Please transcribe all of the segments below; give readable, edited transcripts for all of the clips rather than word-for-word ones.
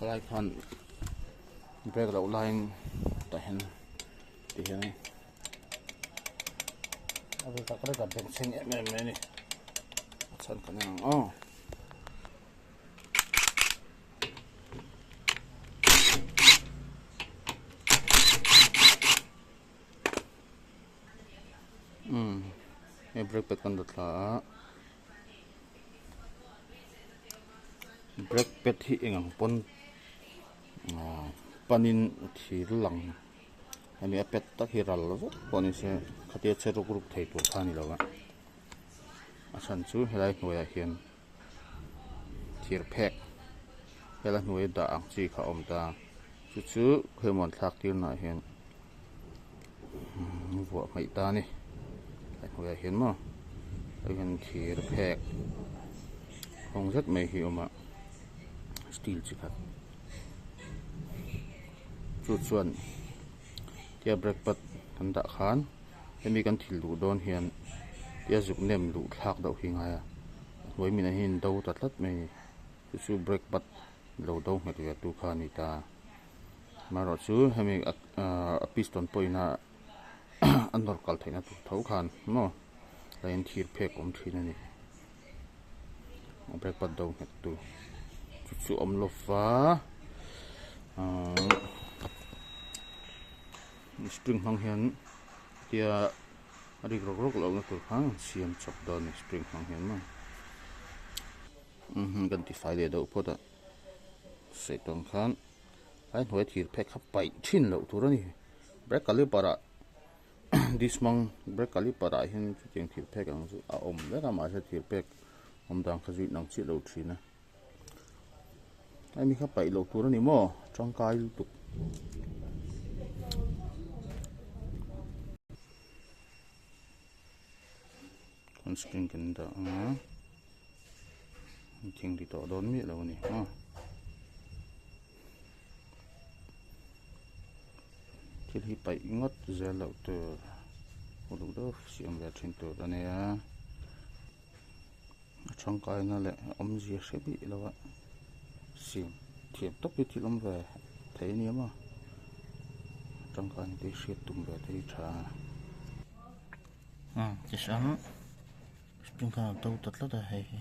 Khalai khan brake loh laiin tah hian ti hian a ri tak rek a bengchheng em em mai a ni a chhan kan en ang aw. Umm hei brake pad kan la thla a brake pad hi eng ang pawn ah panin thir lang hemi a pad tak hi ral vek pawh ni se khatia che ruk ruk thei tur kha a ni lo a a chhan chu helai hnuaiah hian thir phek helai hnuaia dah ang chi kha a awm ta chu chu khawimawn thlak tir naah hian vuah hmaih ta a ni a hnuaiah hian maw hei hian thir phek hawng zet mai hi a awm a steel chi khat chu chuan tia brake pad kan dah khan hemi kan thil luh dawn hian tia zuk nem luh thlak deuh hi a ngai a a hnuai minah hian do ta tlat mai a ni chu chu brake pad lo do nghet ve tu kha a ni ta. Amaherawhchu hemi a piston pawhin a a nawr kal theihna tur tho khan maw a in thir phek awm thin a ni brake pad do nghet tu chu chu awm lo va ahh spring hmang hian tia a rik rawk rawk lohna tur khan an siam chawp dawn a ni spring hmang hian maw kan tifai leh deuh phawt a. Sawi tawn khan a hnuai thir phek kha paih thin loh tur a ni brake caliper ah disc hmang brake caliper ah hian chutiang thir phek ang chu a awm vek a mahse thir phek awm dan kha chu inang chiah lo thin a hemi kha paih loh tur a ni maw tangkai lutuk. Sunscreen kan dah ang a thing ti tawh dawn miah lo a ni maw thil hi paih ngawt zel loh tur uluk deuh siam ve thin tur a nia a tangkaina leh a awmzia hre bik lo a siam thiam tawp hi thil awm ve thei a nia maw tangkaina te hi hriat tum ve te hi tha a. Ti hrang spring khan a do ta tlat a hei hi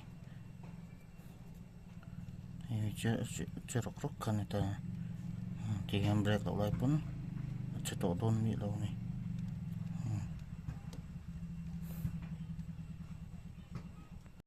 hei che che rawk rawk kha a ni ta ti hian brake loh lai pawn a che tawh dawn miah lo a ni.